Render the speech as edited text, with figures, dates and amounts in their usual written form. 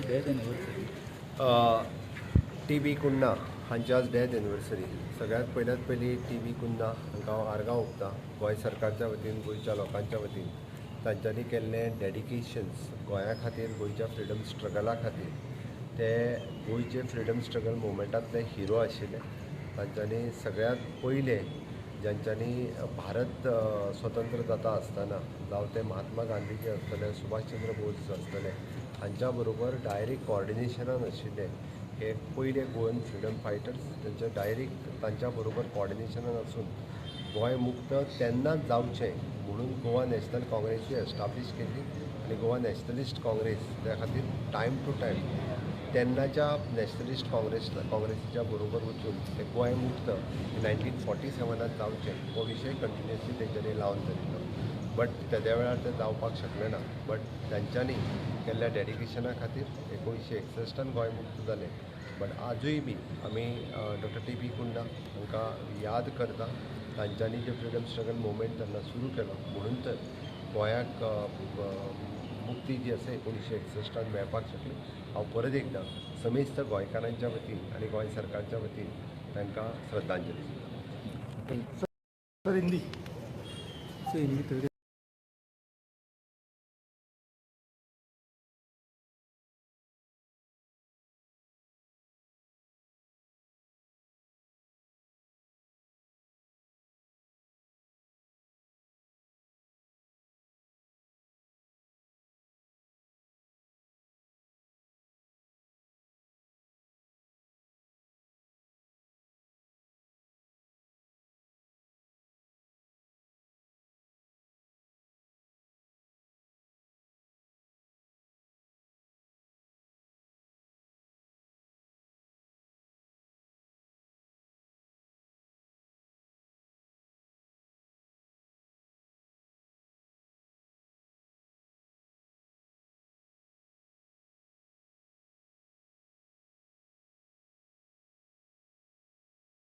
Death anniversary. T बी कुन्हा हांची आज death anniversary. सगळ्यात पयल्यात पयलीं टी बी कुन्हा हांकां हांव आर्गां ओंपता गोंय सरकारच्या वतीन, गोंयच्या लोकांच्या वतीन. तांच्यांनी केल्लें डेडिकेशन्स गोंया खातीर, गोंयच्या फ्रिडम स्ट्रगला खातीर, ते गोंयचे फ्रिडम स्ट्रगल मुवमेंटांतले हिरो आशिल्ले. तांच्यांनी सगळ्यात पयले ज्यांच्यांनी भारत स्वतंत्र जाता आसतना, जावं ते महात्मा गांधीजी आसतले, सुभाषचंद्र बोस आसतले, हांच्या बरोबर डायरेक्ट कॉर्डिनेशनान आशिल्ले हे पयले गोवन फ्रिडम फायटर्स. तांचे डायरेक्ट तांच्या बरोबर कॉर्डिनेशनान आसून गोंय मुक्त तेन्नाच जावचें म्हणून गोवा नॅशनल काँग्रेसी एस्टाब्लीश केली आनी गोवा नॅशनलिस्ट काँग्रेस त्या खातीर टायम टू टायम तेन्नाच्या नॅशनलिस्ट काँग्रेसीच्या बरोबर वचून ते गोंय मुक्त 1947त जावचें हो विशय कंटिन्युअसली तेंच्यांनी लावन धरिल्लो. बट तेद्या वेळार ते जावपाक शकलें ना. बट तांच्यांनी केल्ल्या डेडिकेशना खातीर 1961न गोंय मुक्त जालें. बट आजूय बी आमी डॉक्टर टी बी कुन्हा हांकां याद करता. तांच्यांनी जे फ्रिडम स्ट्रगल मुवमेंट तेन्ना सुरू केलो म्हणून तर गोंयाक मुक्ती जी आसा 1961न मेळपाक शकली. हांव परत एकदां समेस्त गोंयकारांच्या वतीन आनी गोंय सरकारच्या वतीन तांकां श्रद्धांजली दिता. सर, हिंदी. सर, हिंदी थोडी.